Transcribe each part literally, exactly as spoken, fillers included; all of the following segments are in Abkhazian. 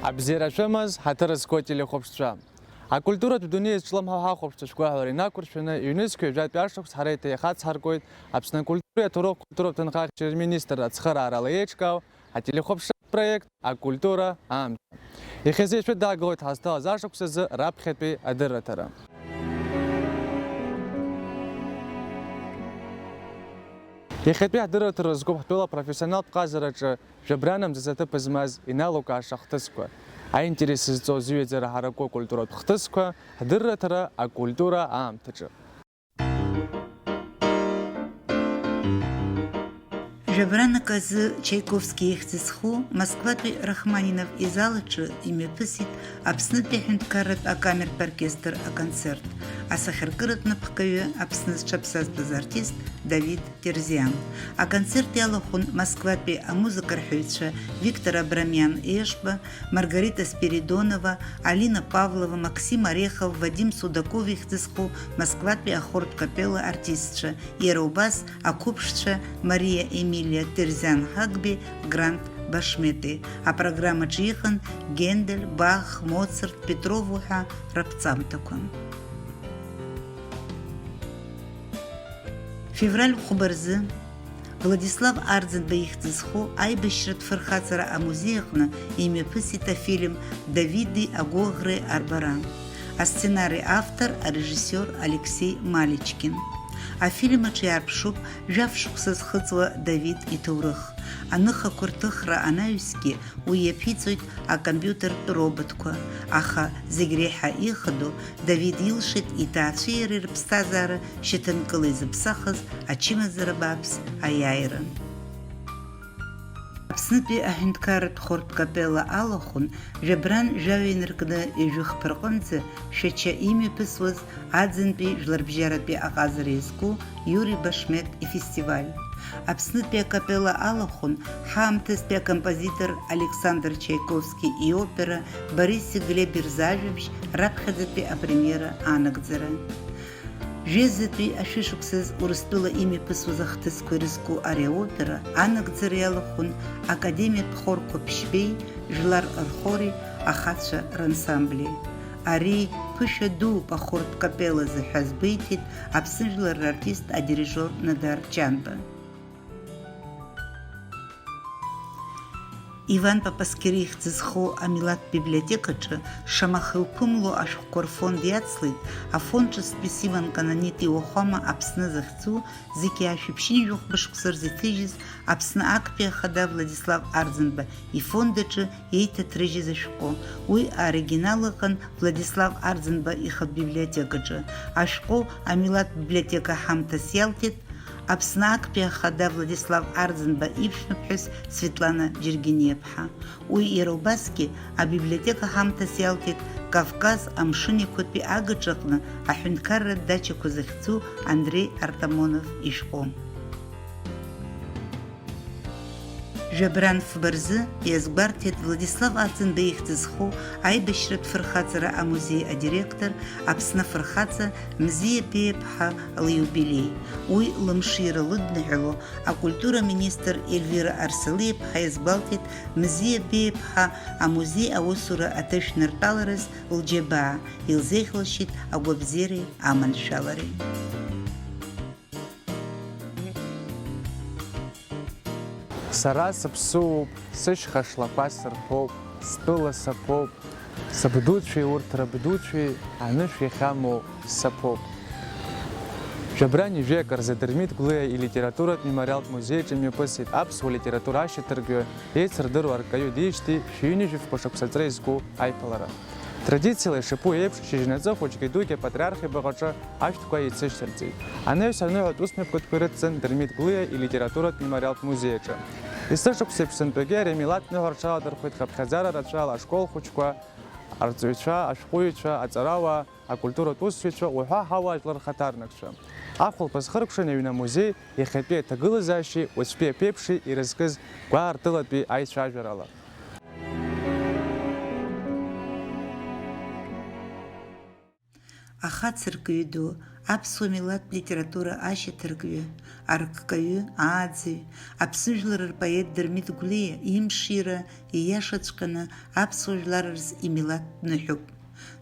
Абзиара шәымаз, ҳаҭыр зқәу ателехәаԥшцәа. Акультуратә дунеи зҿлымҳау ҳахәаԥшцәа шәгәаҳәара инақәыршәаны, ҩнызқьҩажәатәи ашықәс ҳара еиҭа иахацҳаркуеит Аԥсны акультуреи аҭоурых культуратә ҭынхадареи рминистрра ацхыраарала еиҿкаау ателехәаԥшратә проект Акультура аамҭа. Иахьазы ишәыдаагалоит ҳазҭалаз ашықәс азы раԥхьатәи адырраҭара. Иахьатәи ҳдырраҭара згәыԥ ҳтәыла апрофессионалтә ҟазараҿы жәабранамӡаз аҭыԥ змаз иналукааша ахҭысқәа, аинтерес зҵоу зҩаӡара ҳараку акультуратә хҭысқәа, ҳдырраҭара акультура аамҭаҿы. Жәабранак азы Чаиковски ихьӡ зху Москватәи Рахманинов изал аҿы имҩаԥысит Аԥснытәи аҳәынҭқарратә акамертә оркестр аконцерт, асахьаркыратә напхгаҩы Аԥсны зҽаԥсазтәыз артист Давид Терзиан. Аконцерт иалахәын Москватәи амузыкарҳәаҩцәа Виктор Абрамиан Ешба, Маргарита Спиридонова, Алина Павлова, Максим Орехов, Вадим Судаков ихьӡ зху Москватәи ахортә капелла артистцәа, иара убас ақәыԥшцәа Мариа Емилиа Терзиан-Ҳагбеи, Грант Башмети. Апрограммаҿы иҟан Гендель, Бах, Моцарт, Петров уҳәа раԥҵамҭақәа. Февраль хәба рзы Владислав Арӡынба ихьӡ зху аибашьратә фырхаҵара амузеи аҟны имҩаԥысит афильм Давиди агәыӷреи арбара. Асценари автор арежиссиор Алексеи Маличкин. Афильм аҿы иаарԥшуп жәаф шықәса зхыҵуа Давид иҭоурых. Аныхақәа рҭыхра анаҩсгьы уи иаԥиҵоит акомпиутертә роботқәа, аха зегь реиҳа ихадоу Давид илшеит иҭаацәеи иареи рыԥсҭазаара шьаҭанкыла изыԥсахыз ачымазара бааԥс аиааира. Аԥснытәи аҳәынҭқарратә хортә капелла алахәын жәабран жәаҩа инаркны ҩажәи хԥа рҟынӡа Шәача имҩаԥысуаз аӡынтәи жәларбжьаратәи аҟазара иазку Иури Башмет ифестиваль. Аԥснытәи акапелла алахәын ҳаамҭазтәи акомпозитор Александр Чаиковски иопера Бориси Глеби рзы ажәабжь раԥхьаӡатәи апремиера анагӡара. Жәеизатәи ашәышықәсаз Урыстәыла имҩаԥысуаз ахҭысқәа ирызку ари аопера анагӡара иалахәын академиатә хорқәа ԥшьбеи, жәлар рхори, ахацәа рансамбли. Ари ԥышәа дууп ахортә капеллазы ҳәа азгәеиҭеит Аԥсны жәлар рартист адирижиор Нодар Ҷанба. Иван Папасқьери ихьӡ зху амилаҭтә библиотекаҿы шамаха иуԥымло ашәҟәқәа рфонд иацлеит, афонд ҿыцтәи Симон Кананит иуахәама Аԥсны захьӡу, зқьи аашәи ԥшьынҩажәи хәба шықәса рзы иҭыжьыз Аԥсны актәи ахада Владислав Арӡынба ифонд аҿы еиҭаҭрыжьыз ашәҟәы. Уи аоригинал ыҟан Владислав Арӡынба ихатә библиотекаҿы. Ашәҟәы амилаҭтә библиотека ҳамҭас иалҭеит, Аԥсны актәи ахада Владислав Арӡынба иԥшәмаԥҳәыс Светлана Џьергениаԥҳа. Уи иара убасгьы абиблиотека ҳамҭас иалҭеит Кавказ амшын еиқәатәи агаҿаҟны аҳәынҭқарратә дачақәа захьӡу Андреи Артамонов ишәҟәы. Жәабран фба рзы иазгәарҭеит Владислав Арӡынба ихьӡ зху аибашьратә фырхаҵара амузеи адиректор, Аԥсны афырхаҵа Мзиа Беиаԥҳа лиубилеи. Уи лымшира лыдныҳәало акультура министр Ельвира Арсалиаԥҳа иазгәалҭеит Мзиа Беиаԥҳа амузеи аусура аҭышәныртәалараз лџьабаа, илзеиӷьалшьеит агәабзиареи аманшәалареи. Сара саԥсуоуп, сышьха шлақәа сырҭәоуп, стәыла саԥоуп, сабдуцәеи урҭ рабдуцәеи анышә иахьамоу саԥоуп. Жәабран ҩажәи акы рзы Дырмит Гәлиа илитературатә мемориалтә музеиҿы имҩаԥысит аԥсуа литература ашьаҭаркҩы, еицырдыруа аркаҩы диижьҭеи шәи ҩынҩажәи фба шықәса аҵра иазку аиԥылара. Традициала ишаԥу еиԥш, шьыжьнаҵы хәыҷгьы-дугьы апатриарх ибаҟаҿы ашәҭқәа еицышьҭарҵеит. Анаҩс аныҳәатә усмҩаԥгатәқәа ирыдҵан Дырмит Гәлиа илитературатә мемориалтә музеи аҿы. Есышықәса иԥсынтәагьы ари амилаҭ ныҳәа рҽаладырхәит хыԥхьаӡара рацәала ашкол хәыҷқәа, арҵаҩцәа, ашәҟәыҩҩцәа, аҵарауаа, акультуратә усзуҩцәа уҳәа ҳауаажәлар рхаҭарнакцәа. Ахәылԥаз хыркәшан аҩны амузеи иахьатәи аҭагылазаашьеи уаҵәтәи аԥеиԥши ирызкыз гәаартылатәи аицәажәарала. Ахацыркыҩ ду Аԥсуа милаҭтә литература ашьаҭаркҩы, арккаҩы, ааӡаҩ, Аԥсны жәлар рпоет Дырмит Гәлиа имшира ииашаҵәҟьаны аԥсуа жәлар рзы имилаҭтә ныҳәоуп.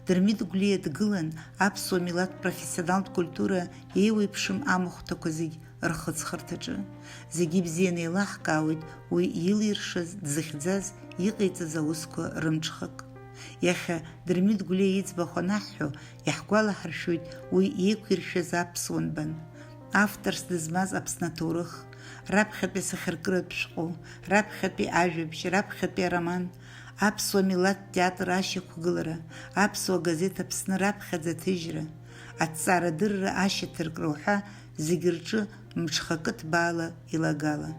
Дырмит Гәлиа дгылан аԥсуа милаҭтә профессионалтә культура еиуеиԥшым амахәҭақәа зегь рхыҵхырҭаҿы. Зегьы ибзианы еилаҳкаауеит уи илиршаз, дзыхьӡаз, иҟаиҵаз аусқәа рымҽхак. Иахьа Дырмит Гәлиа иӡбахә анаҳҳәо, иаҳгәалаҳаршәоит уи еиқәиршәаз аԥсуа нбан, авторс дызмаз Аԥсны аҭоурых, раԥхьатәи асахьаркыратә шәҟәы, раԥхьатәи ажәабжь, раԥхьатәи ароман, аԥсуа милаҭтә театр ашьақәгылара, аԥсуа газеҭ Аԥсны раԥхьаӡа аҭыжьра, аҭҵаарадырра ашьаҭаркра уҳәа зегь рҿы мҽхакы ҭбаала илагала.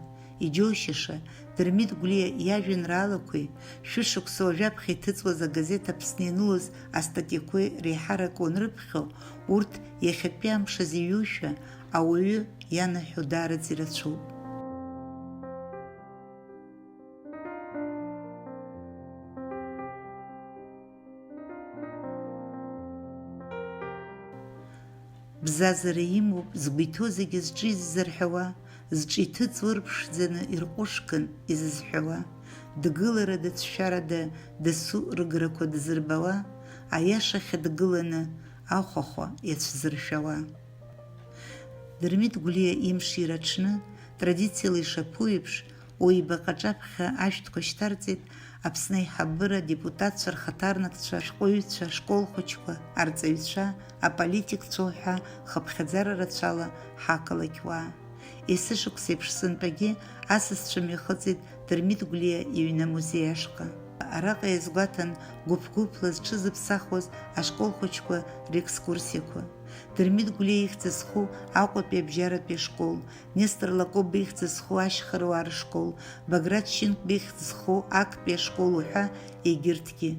Иџьоушьаша, Дырмит Гәлиа иажәеинраалақәеи, шәышықәса уажәаԥхьа иҭыҵуаз агазеҭ Аԥсны ианылоз астатиақәеи реиҳарак уанрыԥхьо, урҭ иахьатәи амш азы иҩушәа, ауаҩы ианаҳәо даараӡа ирацәоуп. Бзазара имоуп, згәы иҭоу зегьы зҿы иззырҳәауа, зҿы иҭыҵуа рыԥшӡаны ирҟәышган изызҳәауа, дгыларада, цәшәарада дасу рыграқәа дызырбауа, аиашахь дгыланы ахәахәа иацәзыршәауа. Дырмит Гәлиа имшира аҽны, традициала ишаԥу еиԥш, уи ибаҟа аҿаԥхьа ашәҭқәа шьҭарҵеит Аԥсны аиҳабыра адепутатцәа, рхаҭарнакцәа, ашәҟәыҩҩцәа, ашкол хәыҷқәа, арҵаҩцәа, аполитикцәа уҳәа хыԥхьаӡара рацәала ҳақалақь уаа. Есышықәса еиԥш сынтәагьы асасцәа мҩахыҵит Дырмит Гәлиа иҩны амузеи ашҟа. Араҟа иазгәаҭан гәыԥ-гәыԥла зҽызыԥсахуаз ашкол хәыҷқәа рекскурсиақәа. Дырмит Гәлиа ихьӡ зху Аҟәатәи абжьаратәи ашкол, Нестор Лакоба ихьӡ зху ашьхаруаа рышкол, Баграт Шьынқәба ихьӡ зху актәи ашкол уҳәа егьырҭгьы.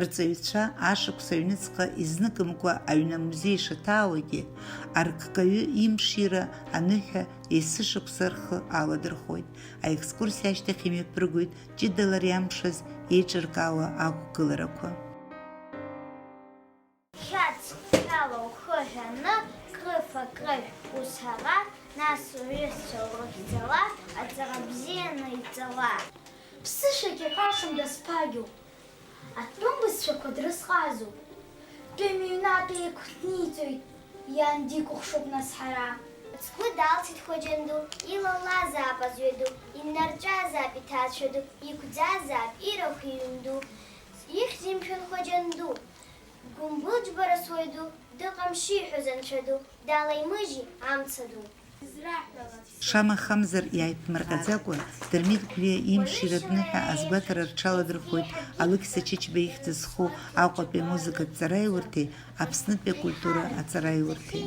Рҵаҩцәа ашықәс аҩныҵҟа изныкымкәа аҩны амузеи ишаҭаауагьы, арккаҩы имшира аныҳәа есышықәса рхы аладырхәуеит. Аекскурсиа ашьҭахь имҩаԥыргоит ҷыдала ари амш азы еиҿыркаауа ақәгыларақәа. Хьаҵ-хьала ухы ҳәаны, крыфа-крыжә усҳәала, нас уҩызцәа урыхьӡала, аҵара бзианы иҵала. Ԥсышәагьы ҳәашам дазԥагьоу, атәым бызшәақәа дрызҟазоуп. Тәым ҩнатә еиқәниҵоит, иан дикәыхшоуп нас ҳара. Сгәы далсит Хоџьанду, илалазаап азҩа ду, иннарҵәазаап иҭаацәа ду, иқәӡазаап ирахә иҩнду. Ихьзеи, мшәан, Хоџьанду? Гәымбылџьбара суаҩ ду, дыҟам шиҳәоз анцәа ду, далаимыжьи амца ду. Шамахамзар, иааиԥмырҟьаӡакәа, Дырмит Гәлиа имшира адныҳәа азгәаҭара рҽаладырхәоит Алықьса Чычба ихьӡ зху Аҟәатәи амузыкатә ҵараиурҭеи Аԥснытәи акультура аҵараиурҭеи.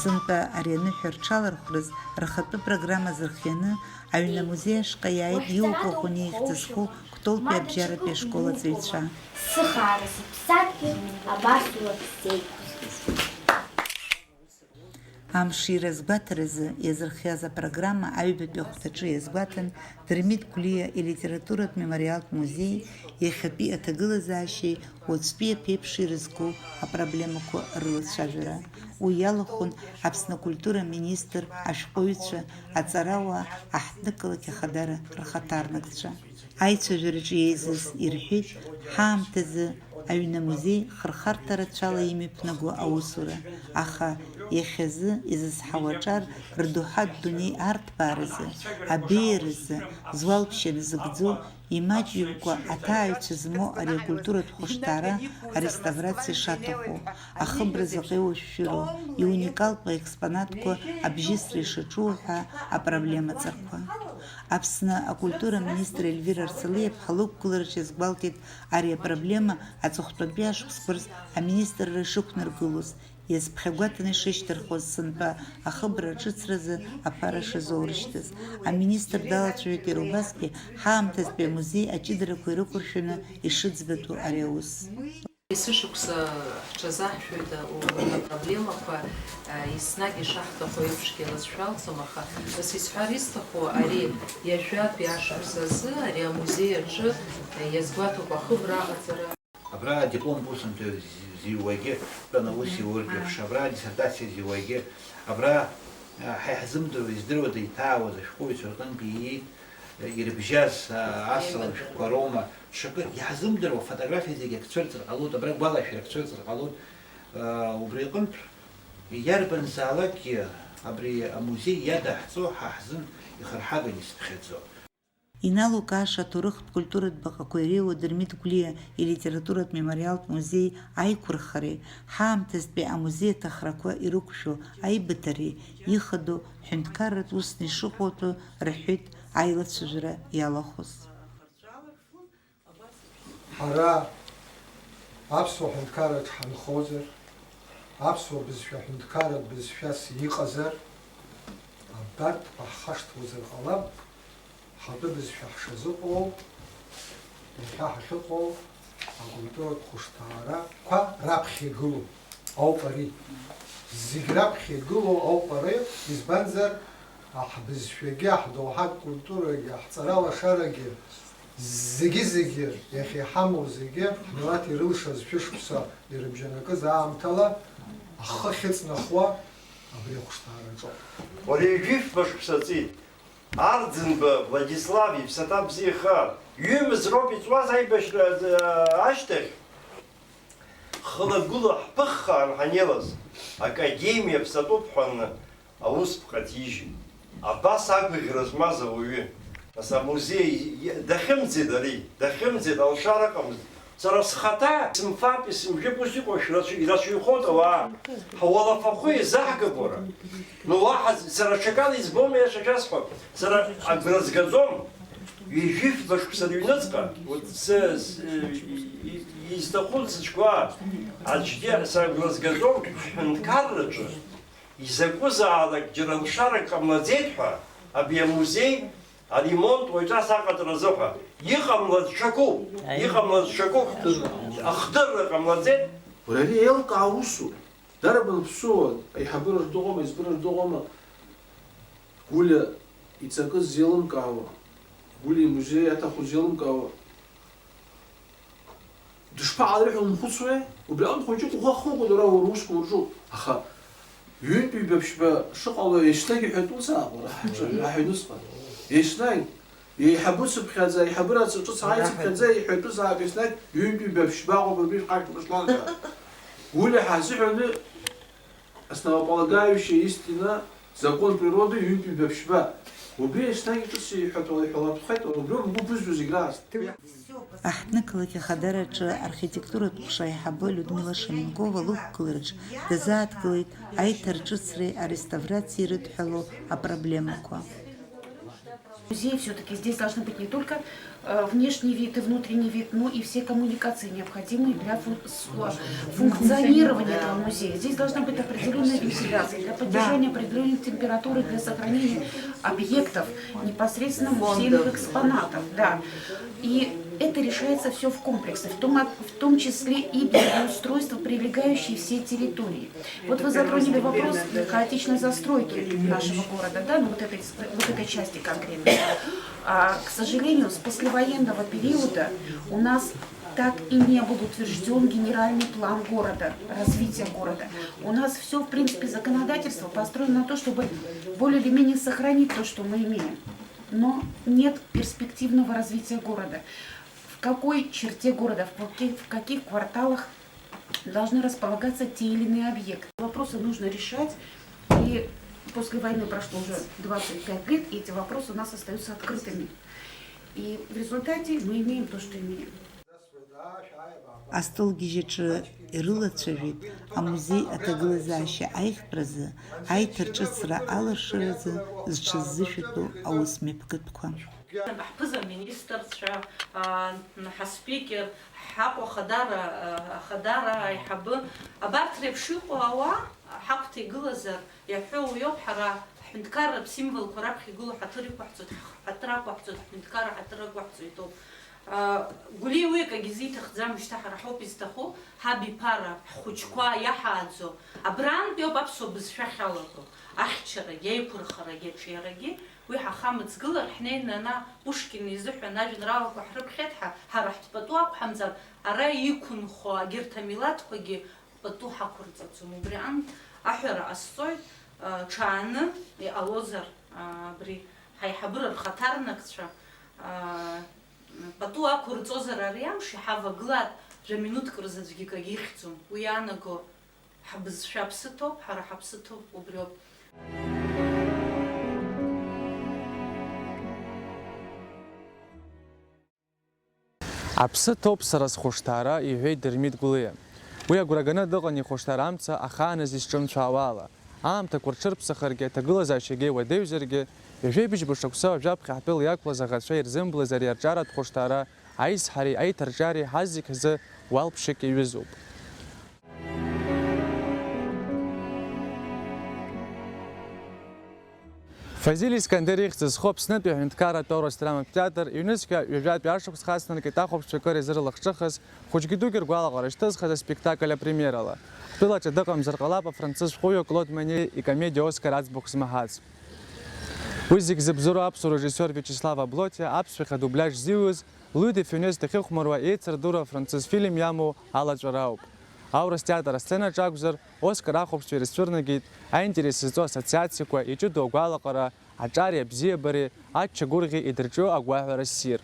Сынтәа ари аныҳәа рҽалархәрыз рхатәы программа азырхианы, аҩны амузеи ашҟа иааит Иука Ӷәыни ихьӡ зху Кәтолтәи абжьаратәи ашкол аҵаҩцәа. Сыхаара сыԥсадгьыл абас улаԥсеит. Амшира азгәаҭаразы иазырхиаз апрограмма аҩбатәи ахәҭаҿы иазгәаҭан Дырмит Гәлиа илитературатә мемориалтә музеи иахьатәи аҭагылазаашьеи уаҵәтәи аԥеиԥши ирызку апроблемақәа рылацәажәара. Уи иалахәын Аԥсны акультура аминистр, ашәҟәыҩҩцәа, аҵарауаа, аҳҭнықалақь ахадара рхаҭарнакцәа. Аицәажәараҿы еизаз ирҳәеит ҳаамҭазы аҩны амузеи хырхарҭа рацәала имҩаԥнаго аусура, аха иахьазы изызҳауа аҿар рдоуҳатә дунеи арҭбааразы, абеиаразы, зуалԥшьа назыгӡо, имаҷымкәа аҭааҩцәа змоу ари акультуратә хәышҭаара ареставрациа шаҭаху, ахыбра заҟа иуашәшәыроу, иуникалтәу аекспонатқәа абжьысра ишаҿу ҳәа апроблема ҵарқәа. Аԥсны акультура аминистр Ельвира Арсалиаԥҳа лықәгылараҿы иазгәалҭеит ари апроблема аҵыхәтәантәи ашықәсқәа рзы аминистрра ишықәнаргылоз, иазԥхьагәаҭаны ишышьҭырхуаз сынтәа ахыбра аҿыцразы аԥара шазоурышьҭыз. Аминистр далацәажәеит иара убасгьы ҳаамҭазтәи амузеи аҷыдарақәа ирықәыршәаны ишыӡбатәу ари аус. Есышықәса ҳҽазаҳшәоит, а, урҭ апроблемақәа, а, еснагь ишаҳҭаху еиԥшгьы алҵшәа алҵуам, аха, нас исҳәар исҭаху, ари ҩажәатәи ашықәс азы, ари амузеи аҿы, а, иазгәаҭоуп ахыбра аҟаҵара. Абра адипломтә усумҭа зи-, зиуагьы, тәаны аус иургьы еиԥш, абра адиссертациа зиуагьы, абра, а, ҳа иаҳзымдыруа, издыруада иҭаауаз ашәҟәыҩҩцәа рҟынтәи ииит, а, ирыбжьаз, а, асалам шәҟәқәа роума, ҽакы иаҳзымдыруа фотографиа зегьы ак цәырҵыр ҟалоит, абра гәалашәарак цәырҵыр ҟалоит, а, убри аҟынтә иарбанзаалакгьы абри амузеи иадаҳҵо ҳа ҳзын ихырҳаган исыԥхьаӡо. Иналукааша аҭоурыхтә культуратә баҟақәа иреиуоу Дырмит Гәлиа илитературатә мемориалтә музеи аиқәырхареи, ҳаамҭазтәи амузеи аҭахрақәа ирықәшәо аибыҭареи ихадоу ҳәынҭқарратә усны ишыҟоу атәы рҳәеит аилацәажәара иалахәыз. Ҳара аԥсуа ҳәынҭқарраҿ ҳанхозар, аԥсуа бызшәа ҳәынҭқарратә бызшәас иҟазар, абарҭқәа ҳхашҭуазар ҟалап, ҳтәы бызшәа ҳшазыҟоу, иахьа ҳахьыҟоу акультуратә хәышҭаарақәа раԥхьа игылоу ауп ари. Зегь раԥхьа игылоу ауп ари, избанзар, ҳбызшәагьы, ҳдоуҳатә культурагьы, ҳҵаралашарагьы, зегьы-зегьы, иахьа иҳамоу зегьы, ҳмилаҭ ирылшаз шәышықәса ирыбжьанакыз аамҭала ахы ахьыҵнахуа абри ахәышҭаараҿоуп. Уара ҩажәи фба шықәса ҵит. Арӡынба Владислав иԥсаҭа бзиахааит. Ҩымз роуп иҵуаз аибашьра, э, ашьҭахь, хыла-гәыла ҳԥыххаан ҳанеилаз, академиа ԥсатәуп ҳәа аусԥҟа ҭижьит. Абас агәаӷьра змаз ауаҩы, нас, амузеи иа-, дахьымӡеит ари, дахьымӡеит, алшара ыҟамызт. Сара схаҭа сымфартә, исымжәып ус иҟоу, шәрацәа-, ирацәаҩхоит ауаа. Ҳуалафахәы еизаҳгап уара. Ну, уаҳа з-, сара аҽакала избом, иаша шәасҳәап. Сара агәра згаӡом. Ҩажәи фба шықәса рыҩныҵҟа, вот, с-, с-, и-, и-, изҭаху сыҽқәа аӡәгьы сара агәра згаӡом, ҳҳәынҭқарраҿы изакәызаалак џьара лшарак ҟамлаӡеит ҳәа, абри амузеи аремонт уаҩҵас аҟаҵаразы ҳәа. Иҟамлаз ҽакуп, иҟамлаз ҽакуп, ахдырра ҟамлаӡеит. Уара ари еилкаау усуп. Дарбан ԥсуа аиҳабыра рдыҟоума, избыра рдыҟоума? Гәлиа иҵакы ззеилымкаауа, Гәлиа имузеи иаҭаху ззеилымкаауа, дышԥаҟалеи ҳәа умхәыцуеи? Убри аҟынтә хәыҷык ухы ахьхәыгоу уара уара уусқәа урҿуп. Аха ҩынтә ҩба ԥшьба шыҟало еснагь иҳәатәузаап уара ҳаҿы, аҳәа аҩныҵҟа. Еснагь. Еиҳабы цыԥхьаӡа, аиҳабыра ҿыц ааицыԥхьаӡа иҳәатәызаап еснагь ҩынтә ҩба ԥшьба ыҟоуп абри шәҟәашәҟәы шәлалҳәа. Гәлиа ҳазыҳәаны Основополагающая истина, закон природы, ҩынтә ҩба ԥшьба. Убри еснагь ҿыц иҳәатәала иҳәалатәхеит, убри бгәы ԥызжәо зегь раасҭа. Аҳҭнықалақь ахадараҿы архитектуратә ҟәша аиҳабы Людмила Шаменкова лықәгылараҿ дазааҭгылеит аиҭарҿыцреи ареставрациеи ирыдҳәалоу апроблемақәа. Музей всё-таки здесь должны быть не только, э, внешний вид и внутренний вид, но и все коммуникации, необходимые для фу-, с-, э, функционирования этого музея. Здесь должна быть определённая вентиляция для поддержания определённой температуры, для сохранения объектов, непосредственно музейных экспонатов. Да. И это решается всё в комплексе, в том, в том числе и благоустройство прилегающей всей территории. Вот вы затронули вопрос хаотичной застройки нашего города, да, ну, вот этой, вот этой части конкретно. А, к сожалению, с послевоенного периода у нас так и не был утверждён генеральный план города, развития города. У нас всё, в принципе, законодательство построено на то, чтобы более или менее сохранить то, что мы имеем. Но нет перспективного развития города. В какой черте города, в каких, в каких кварталах должны располагаться те или иные объекты. Вопросы нужно решать, и после войны прошло уже двадцать пять лет, и эти вопросы у нас остаются открытыми. И в результате мы имеем то, что имеем. Астолгьежьаҿы ирылацәажәеит амузеи аҭагылазаашьа аиӷьтәразы, аиҭарҿыцра алыршаразы зҽыззышәатәу аусмҩаԥгатәқәа. Ҳԥыза-министрцәа, а, ҳаспикер, ҳаҟәа ахадара, а, ахадара аиҳабы, абарҭ реиԥш иҟоу ауаа ҳагәҭа игылазар, иаҳәо уиоуп, ҳара ҳҳәынҭқарратә символқәа раԥхьа игылоу ҳаҭыр иқәаҳҵоит, ҳхы ҳаҭыр ақәаҳҵоит, ҳҳәынҭқарра ҳаҭыр ақәаҳҵоит ауп. Гәлиа уи акагьы изиҭахӡам, шьҭа ҳара ҳауп изҭаху, ҳабиԥара, ҳхәыҷқәа иаҳааӡо, абрантәи ауп аԥсуа бызшәа ахьалаго, ахьчарагьы, аиқәырхарагьы, аҿиарагьы, уи ҳахамыҵгылар, ҳнеины ана Пушкин изыҳәан ажәеинраалақәа ҳрыԥхьеит ҳәа, ҳара ҳтәы пату ақәҳамҵар, ара иқәынхо агьырҭ амилаҭқәагьы пату ҳақәырҵаӡом. Убри аҟынтә аҳәара ҟасҵоит, ҽааны иҟалозар, абри ҳаиҳабыра рхаҭарнакцәа, пату ақәырҵозар ари амш иҳавагылааит, жәа-минуҭк рзы аӡәгьы акагьы ихьӡом. Уи иаанаго ҳбызшәа аԥсы ҭоуп, ҳара ҳаԥсы ҭоуп, убриоуп. Аԥсы ҭоуп сара схәышҭаара, иҳәеит Дырмит Гәлиа. Уи агәра ганы дыҟан ихәышҭаара амца ахааназ ишҿымцәаауа ала. Аамҭақәа рҽырԥсахыргьы, аҭагылазаашьагьы уадаҩзаргьы, ҩажәеи быжьба шықәса уажәаԥхьа ҳтәыла иақәлаз аӷацәа ирзымблыз ари арҿиаратә хәышҭаара аизҳареи аиҭарҿиареи ҳазегь ҳзы уалԥшьак иаҩызоуп. Фазиль Искандер ихьӡ зху Аԥснытәи аҳәынҭқарратә аурыс драматә театр ҩнызқьҩа ҩажәатәи ашықәс хацнаркит ахәаԥшцәа кыр изрылахҿыхыз, хәыҷгьы дугьы ргәалаҟара шьҭызхыз аспектакль апремиерала. Ҳтәылаҿы дыҟамзар ҟалап афранцыз шәҟәыҩҩы Клод Мониер икомедиа Оскар аӡбахә змаҳац. Уи зегь зыбзоуроу аԥсуа режиссиор Виачеслав Аблотиа аԥсшәахьа адубляж зиуз Луи де Фюнес дахьыхәмаруа еицырдыруа афранцыз фильм иамоу алаҵәара ауп. Аурыс театр асценаҿы акәзар, Оскар ахәаԥшцәа ирызцәырнагеит аинтерес зҵоу ассоциациақәа, иҷыдоу агәалаҟара, аҿари абзиабареи, ачча гәырӷьеи идырҿио агәаҳәара ссир.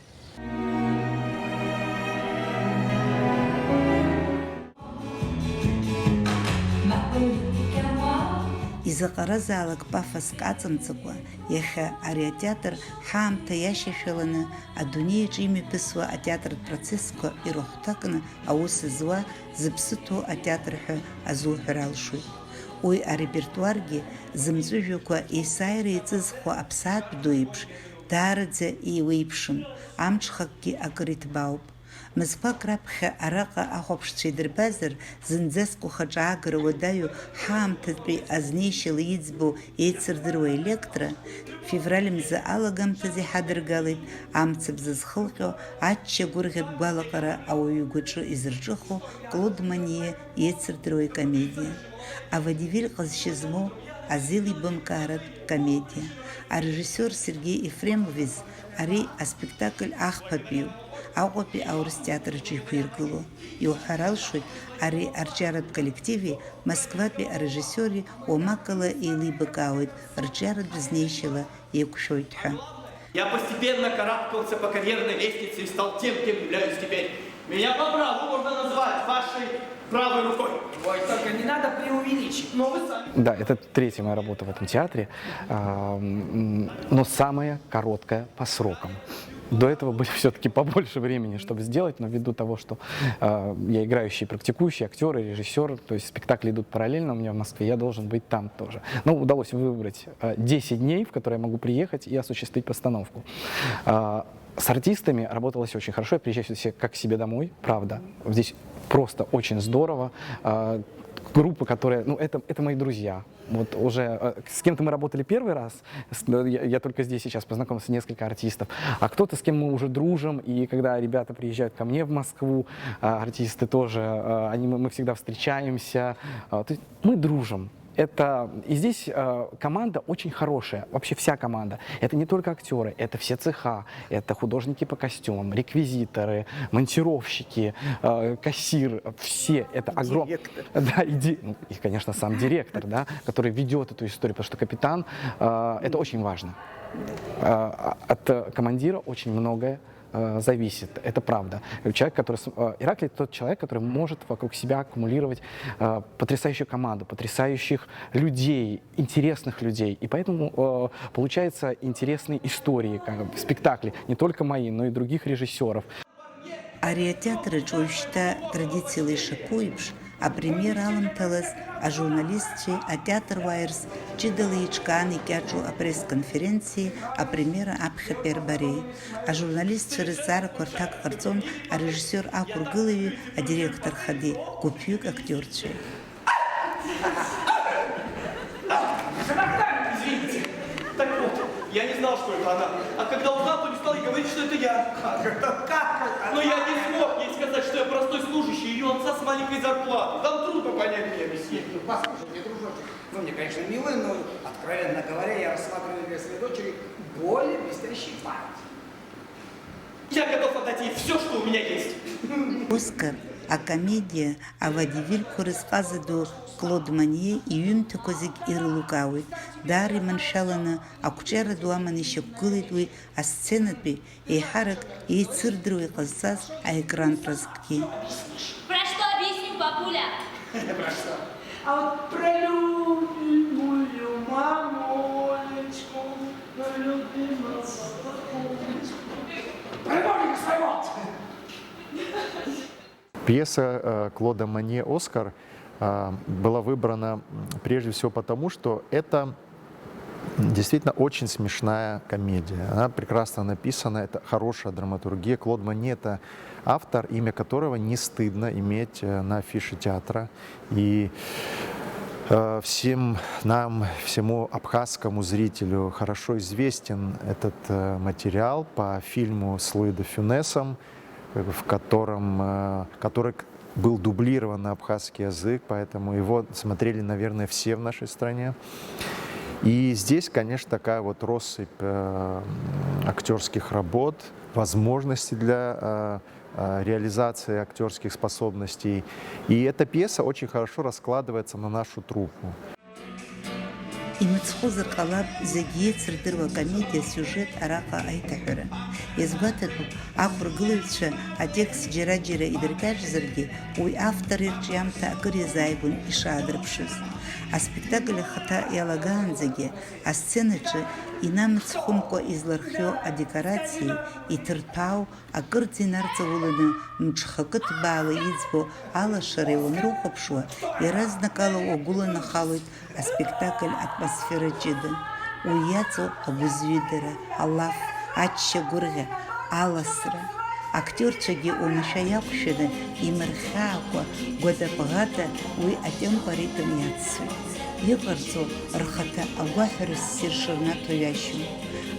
Изаҟаразаалак пафоск аҵамҵакәа, иахьа ари атеатр ҳаамҭа иашьашәаланы адунеи аҿы имҩаԥысуа атеатртә процессқәа ирыхәҭакны аус зуа, зыԥсы ҭоу атеатр ҳәа азуҳәар алшоит. Уи арепертуаргьы, зымҵәыжәҩақәа есааира еиҵызхуа аԥсаатә ду еиԥш, даараӡа еиуеиԥшым, амҽхакгьы акыр иҭбаауп. Мызқәак раԥхьа араҟа ахәаԥшцәа идырбазар, зынӡаск ухаҿаагара уадаҩу ҳаамҭатәи азнеишьала иӡбоу еицырдыруа Електра, февраль мза алагамҭазы иҳадыргалеит амцабз зхылҟьо, ачча гәырӷьатә гәалаҟара ауаҩы игәаҿы изырҿыхо Клод Мониер еицырдыруа икомедиа. Аводевиль ҟазшьа змоу азеилибамкааратә комедиа. Арежиссиор Сергеи Ефремов изы ари аспектакль ахԥатәиуп, Аҟәатәи аурыс театр аҿы иқәиргыло. Иуҳәар алшоит, ари арҿиаратә коллективи Москватәи арежиссиори уамакала еилибакаауеит, рҿиаратә знеишьала еиқәшәоит ҳәа. Я постепенно карабкался по карьерной лестнице и стал тем, кем являюсь теперь. Меня по праву можно назвать вашей правой рукой. Ой, только не надо преувеличить. Но вы сами. Да, это третья моя работа в этом театре. А, м, но самая короткая по срокам. До этого были всё-таки побольше времени, чтобы сделать, но ввиду того, что, а, я играющий, практикующий актёр и режиссёр, то есть спектакли идут параллельно у меня в Москве, я должен быть там тоже. Но удалось выбрать, а, десять дней, в которые я могу приехать и осуществить постановку. А, с артистами работалось очень хорошо, я приезжаю сюда как к себе домой, правда. Здесь просто очень здорово. А, группы, которые, ну, это, это мои друзья. Вот уже, э, с кем-то мы работали первый раз, с-, э, я, я только здесь сейчас познакомился, несколько артистов, а кто-то, с кем мы уже дружим, и когда ребята приезжают ко мне в Москву, а, артисты тоже, э, они, мы, мы всегда встречаемся, а, то есть мы дружим. Это, и здесь, э, команда очень хорошая, вообще вся команда. Это не только актёры, это все цеха, это художники по костюмам, реквизиторы, монтировщики, э, кассир, все. Это огром-, Директор. Да, и ди-, ну, и, конечно, сам директор, да, который ведёт эту историю, потому что капитан, э, это очень важно. Э, от командира очень многое, э, зависит, это правда. Человек, который с-, э, Ираклий — это тот человек, который может вокруг себя аккумулировать, э, потрясающую команду, потрясающих людей, интересных людей. И поэтому, э, получаются интересные истории, как в спектакле, не только мои, но и других режиссёров. Ари атеатраҿ уажәшьҭа традициала ишаԥу еиԥш, апремиера аламҭалаз ажурналистцәеи атеатруааи рзы ҷыдала еиҿкаан икьаҿу апресс-конференциеи апремиера аԥхьатәи арбареи. Ажурналистцәа рызҵаарақәа рҭак ҟарҵон арежиссиор ақәыргылаҩи адиректор хади, гәыԥҩык актиорцәеи. Извините. Так вот, я не знал, что Только она. А когда узнал, то не стал ей говорить, что это я. Как это? Как это? Но я не смог ей сказать, что я простой служащий ее отца с маленькой зарплатой. Вам трудно понять меня, месье. Нет, ну послушайте, дружочек, вы мне, конечно, милы, но, откровенно говоря, я рассматриваю для своей дочери более блестящие партии. Я готов отдать ей все, что у меня есть. Оскар акомедиа аводевильқәа рызҟаза ду Клод Мане иҩымҭақәа зегь ирылукаауеит. Даара иманшәаланы, ақәҿиара ду аманы ишьақәгылеит уи асценатәи, еиҳарак еицырдыруа иҟазҵаз аекран ҿыцкгьы. Про что объясню, папуля? Про что? А вот про любимую мамулечку, про любимого папулечку. Про Нолика своего! Пьеса, э, Клода Мане «Оскар», э, была выбрана, м, прежде всего потому, что это действительно очень смешная комедия. Она прекрасно написана, это хорошая драматургия. Клод Мане — это автор, имя которого не стыдно иметь, э, на афише театра. И, э, всем нам, всему абхазскому зрителю хорошо известен этот, э, материал по фильму с Луи де Фюнесом, в котором, э, который к-, был дублирован на абхазский язык, поэтому его смотрели, наверное, все в нашей стране. И здесь, конечно, такая вот россыпь, э, актёрских работ, возможности для, э, э, реализации актёрских способностей. И эта пьеса очень хорошо раскладывается на нашу труппу. Имыцхәызар ҟалап зегь еицырдыруа акомедиа асиужет араҟа аиҭаҳәара. Иазгәаҭатәуп, ақәыргылаҩцәа атекст џьара-џьара идыркьаҿзаргьы, уи автор ирҿиамҭа акыр иазааигәан ишаадырԥшыз. Аспектакль ахаҭа иалагаанӡагьы, асценаҿы инамыцхәымкәа излархиоу адекорациеи иҭырҭәаау акырӡа инарҵауланы, мҽхакы ҭбаала иӡбо алашареи уанрыхәаԥшуа, иаразнакала уагәыланахалоит аспектакль атмосфера ҷыда. Уи иаҵоу агәызҩыдара, алаф, ачча гәырӷьа, аласра. Актиорцәагьы уамашәа иақәшәаны, имырхьаакәа, гәада-бӷада уи атемпо аритм иаццоит. Иҟарҵо рхаҭа агәаҳәара ссир шырнаҭо ҩашьом.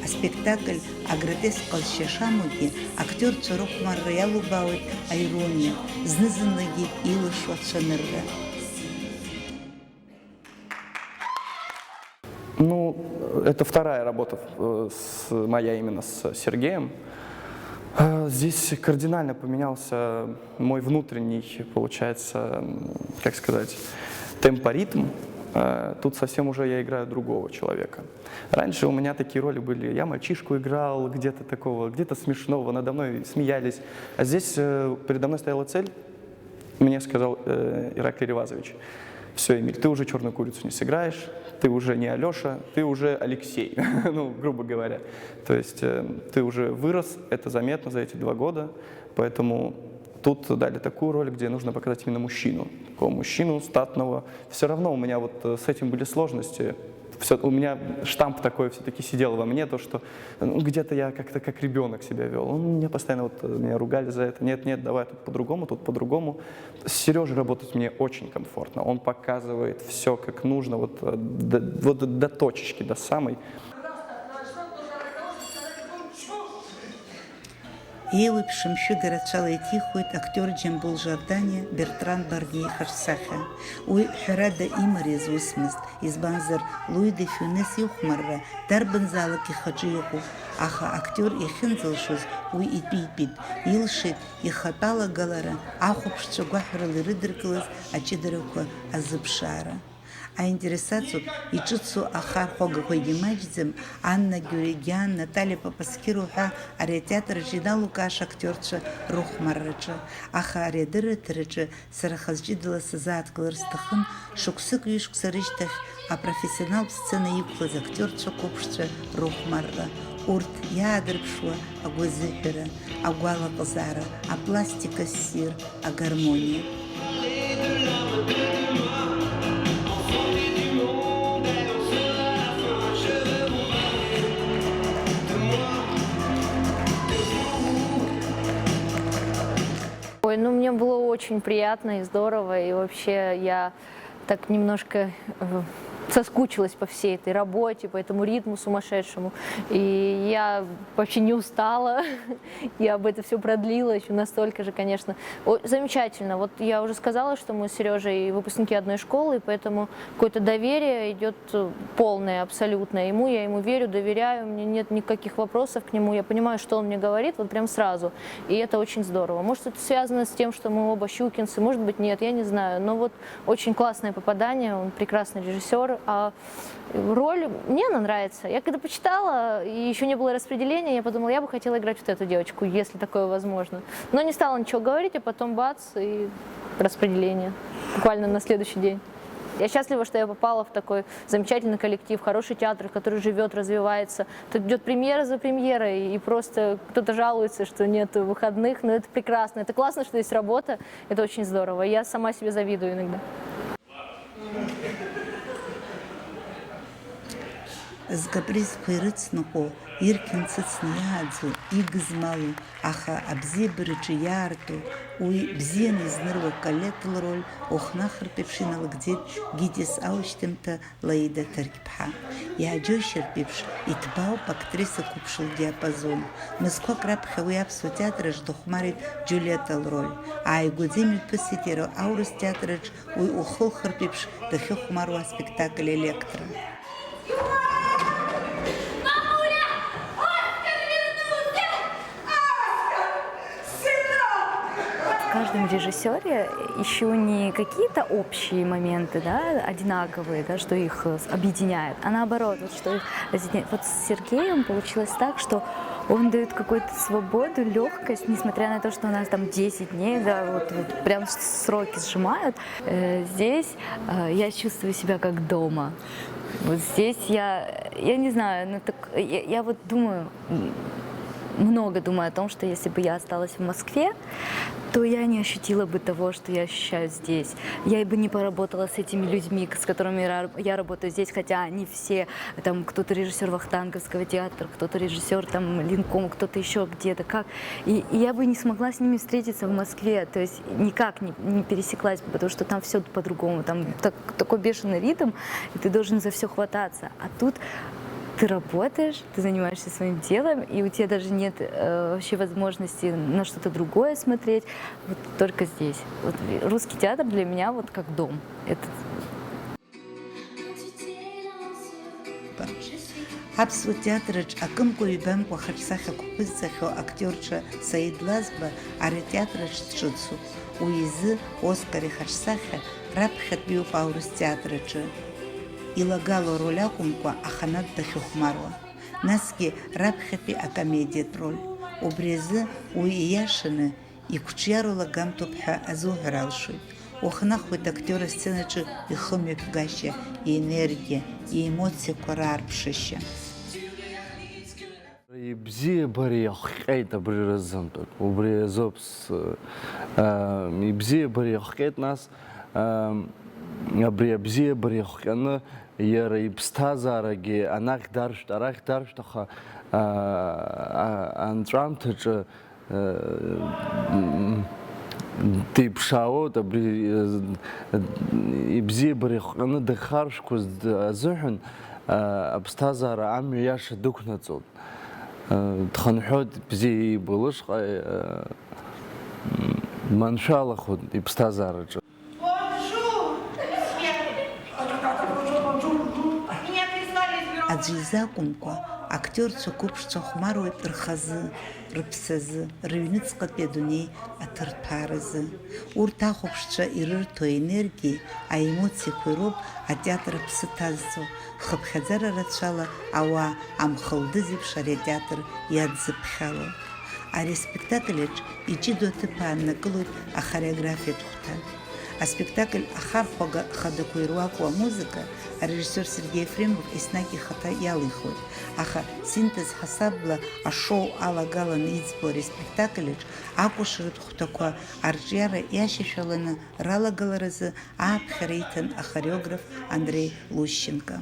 Аспектакль агротеск ҟазшьа шамоугьы, актиорцәа рыхәмарра иалубаауеит аирониа, зны-зынлагьы илашо ацәанырра. Ну, это вторая работа, э, с, моя именно с Сергеем. Э, здесь кардинально поменялся мой внутренний, получается, м, как сказать, темпоритм. Э, тут совсем уже я играю другого человека. Раньше у меня такие роли были, я мальчишку играл, где-то такого, где-то смешного, надо мной смеялись. А здесь, э, передо мной стояла цель, мне сказал, э, Ираклий Ревазович: «Всё, Эмиль, ты уже «Чёрную курицу» не сыграешь, ты уже не Алёша, ты уже Алексей», ну, грубо говоря. То есть, э, ты уже вырос, это заметно за эти два года, поэтому тут дали такую роль, где нужно показать именно мужчину, такого мужчину статного. Всё равно у меня вот, э, с этим были сложности. Всё, у меня штамп такой всё-таки сидел во мне, то, что, ну, где-то я как-то как ребёнок себя вёл. Он меня постоянно, вот, э, меня ругали за это. «Нет, нет, давай тут по-другому, тут по-другому». С Серёжей работать мне очень комфортно. Он показывает всё как нужно, вот, э, до, вот до точечки, до самой. Еиуеиԥшым шәыга рацәала иҭихуеит актиор Џьамбул Жорданиа Бертран Барниа ихаҿсахьа. Уи, ҳәарада, имариаз усмызт, избанзар, Луи де Фюнес ихәмарра дарбанзаалак ихаҿы иҟоуп, аха актиор иахьынӡалшоз уи итәитәит, илшеит ихатә алагалара, ахәаԥшцәа гәаҳәарыла ирыдыркылаз аҷыдарақәа азыԥшаара. Аинтерес аҵоуп, иҿыцу ахархәагақәагьы маҷӡам, Анна Гиорегиан, Наталиа Папасқьыруа ҳәа ари атеатр аҿы иналукааша актиорцәа рыхәмарраҿы. Аха ари адырраҭараҿы сара хаз ҷыдала сазааҭгылар сҭахын, шықәсык-ҩышықәса рышьҭахь апрофессионалтә сцена иқәлаз актиорцәа қәыԥшцәа рыхәмарра, урҭ иаадырԥшуа агәазыҳәара, агәалаҟазаара, апластика ссир, агармониа. Ой, ну, мне было очень приятно и здорово, и вообще я так немножко, э, Соскучилась по всей этой работе, по этому ритму сумасшедшему. И я вообще не устала. Я бы это все продлила еще настолько же, конечно. О, замечательно. Вот я уже сказала, что мы с Сережей выпускники одной школы, и поэтому какое-то доверие идет, э, полное, абсолютное. Ему я ему верю, доверяю, у меня нет никаких вопросов к нему. Я понимаю, что он мне говорит, вот прям сразу. И это очень здорово. Может, это связано с тем, что мы оба щукинцы, может быть, нет, я не знаю. Но вот очень классное попадание, он прекрасный режиссер. А роль мне она нравится. Я когда почитала, и еще не было распределения, я подумала, я бы хотела играть вот эту девочку, если такое возможно. Но не стала ничего говорить, а потом бац, и распределение. Буквально на следующий день. Я счастлива, что я попала в такой замечательный коллектив, хороший театр, который живет, развивается. Тут идет премьера за премьерой, и просто кто-то жалуется, что нет выходных, но это прекрасно. Это классно, что есть работа, это очень здорово. Я сама себе завидую иногда. Зкапризқәа ирыцныҟәо, ирқьынцыцны иааӡо, игызмалу, аха абзиабараҿы иаарту, уи бзианы изныруа Колетта лроль Охнахыртә еиԥш иналыгӡеит ГИТИС аушьҭымҭа Лаида Ҭырқьԥҳа. Иааџьоушьартә еиԥш, иҭбаауп актриса қәыԥш лдиапазон. Мызқәак раԥхьа уи аԥсуа театраҿ дыхәмарит Џьулиета лроль. Ааигәаӡа имҩаԥысит иара аурыс театраҿ уи ухылхыртә еиԥш дахьыхәмаруа аспектакль Электра. В каждом режиссере еще не какие-то общие моменты, да, одинаковые, да, что их э, объединяет, а наоборот, вот что их разъединяет. Вот с Сергеем получилось так, что он дает какую-то свободу, легкость, несмотря на то, что у нас там десять дней, да, вот, вот прям сроки сжимают. Э, здесь э, я чувствую себя как дома. Вот здесь я, я не знаю, ну так, я, я вот думаю, много думаю о том, что если бы я осталась в Москве, то я не ощутила бы того, что я ощущаю здесь. Я бы не поработала с этими людьми, с которыми я работаю здесь, хотя они все, там, кто-то режиссер Вахтанговского театра, кто-то режиссер там Линкома, кто-то еще где-то, как. И, и я бы не смогла с ними встретиться в Москве, то есть никак не, не пересеклась бы, потому что там все по-другому, там так, такой бешеный ритм, и ты должен за все хвататься. А тут ты работаешь, ты занимаешься своим делом, и у тебя даже нет э, вообще возможности на что-то другое смотреть. Вот только здесь. Вот русский театр для меня вот как дом. Это... Аԥсуа театраҿ акымкәа-ҩбамкәа хаҿсахьақәа ԥызҵахьоу актиорша Саид Лазба ари атеатраҿ дҿыцуп. Уи изы Оскар ихаҿсахьа раԥхьатәиуп аурыс театраҿы. Илагало ароль акәымкәа, аханатә дахьыхәмаруа. Насгьы раԥхьатәи акомедиатә роль. Убри азы уи ииашаны игәҿиароу лагамҭоуп ҳәа азуҳәар алшоит. Уахнахуеит актиор асценаҿы ихымҩаԥгашьа, иенергиа, иемоциақәа раарԥшышьа. Ибзиабара иахҟьеит абри рызынтәык, убри азоуп с-, аа, ибзиабара иахҟьеит, нас, аа, абри абзиабара иахҟьаны иара иԥсҭазаарагьы анахь даршәт, арахь даршәт, аха, аа, а-, анҵәамҭаҿы, аа, м-, деиԥшаауоуп, абри, э, ибзиабара иахҟьаны дыххаршәқәаз д-, азыҳәан, аа, аԥсҭазаара амҩа иаша дықәнаҵоит. Дхынҳәуеит бзиа иибо лышҟа, маншәалахоит иԥсҭазаараҿы. Аӡәы изы акәымкәа, актиорцәа қәыԥшцәа хәмаруеит рхазы, рыԥсазы, рыҩныҵҟатәи адунеи аҭырҭәааразы. Урҭ ахәаԥшцәа ирырҭо аенергиеи аемоциақәеи роуп атеатр аԥсы ҭазҵо, хыԥхьаӡара рацәала ауаа амхылдыз еиԥш ари атеатр иадзыԥхьало. Ари аспектакль аҿ иҷыдоу аҭыԥ ааннакылоит ахореографиатә хәҭа. Аспектакль ахархәага хадақәа ируаку амузыка арежиссиор Сергеи Ефремов еснагь ихаҭа иалихуеит, аха синтез ҳасабла ашоу алагаланы иӡбо ари аспектакль аҿ акәашаратә хәҭақәа арҿиара иашьашәаланы ралагаларазы ааԥхьара иҭан ахореограф Андреи Лущенко.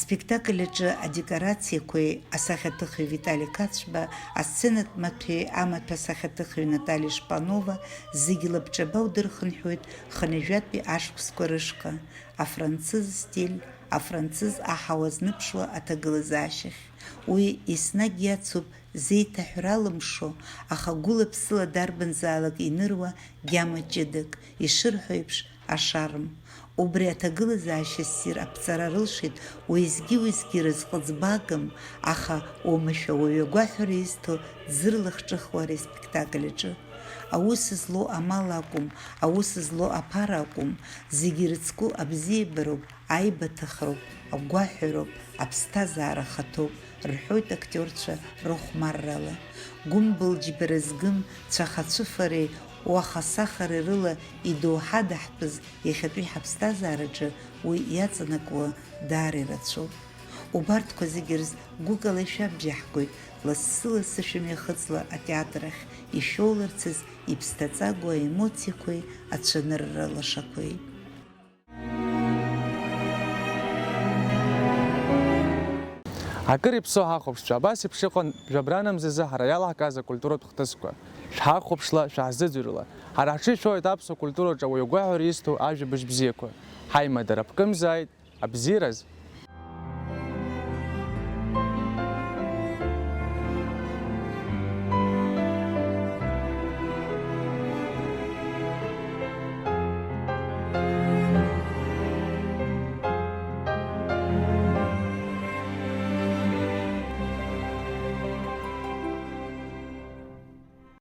Спектакль аҿы адекорациақәеи асахьаҭыхҩы Витали Қацәба, асценатә маҭәеи амаҭәа асахьаҭыхҩы Натали Шпанова зегьы лабҿаба удырхынҳәуеит хынҩажәатәи ашықәсқәа рышҟа, афранцыз стиль, афранцыз аҳауа зныԥшуа аҭагылазаашьахь. Уи еснагь иацуп зеиҭаҳәра алымшо, аха гәыла-ԥсыла дарбанзаалак иныруа гьама ҷыдак, ишырҳәо еиԥш, ашарм. Убри аҭагылазаашьа ссир аԥҵара рылшеит уеизгьы-уеизгьы разҟы ӡбагам, аха уамашәа уаҩы агәаҳәара изҭо дзырлахҿыхуа ари аспектакль аҿы. Аус злоу амал акәым, аус злоу аԥара акәым, зегьы ирыцку абзиабароуп, аибаҭахроуп, агәаҳәароуп, аԥсҭазаара ахаҭоуп, рҳәоит актиорцәа рыхәмаррала. Гәымбылџьбара згым цәаха-цәыфареи уаха-сахареи рыла идоуҳадаҳтәыз иахьатәи ҳаԥсҭазаараҿы уи иаҵанакуа даара ирацәоуп. Убарҭқәа зегьы рзы гәыкала ишәабжьаҳгоит, лассы-лассы шәымҩахыҵла атеатр ахь, ишәоуларцаз иԥсҭаҵагоу аемоциақәеи ацәанырра лашақәеи. Акыр иԥсоу ҳахәаԥшцәа, абас еиԥш иҟан жәабранамзазы ҳара иалаҳкааз акультуратә хҭысқәа. Шәҳахәаԥшла, шәаҳзыӡырҩла. Ҳара ҳҽишәоуеит аԥсуа культураҿы ауаҩы агәаҳәара изҭо ажәабжь бзиақәа. Ҳаимадара ԥкымзааит, абзиараз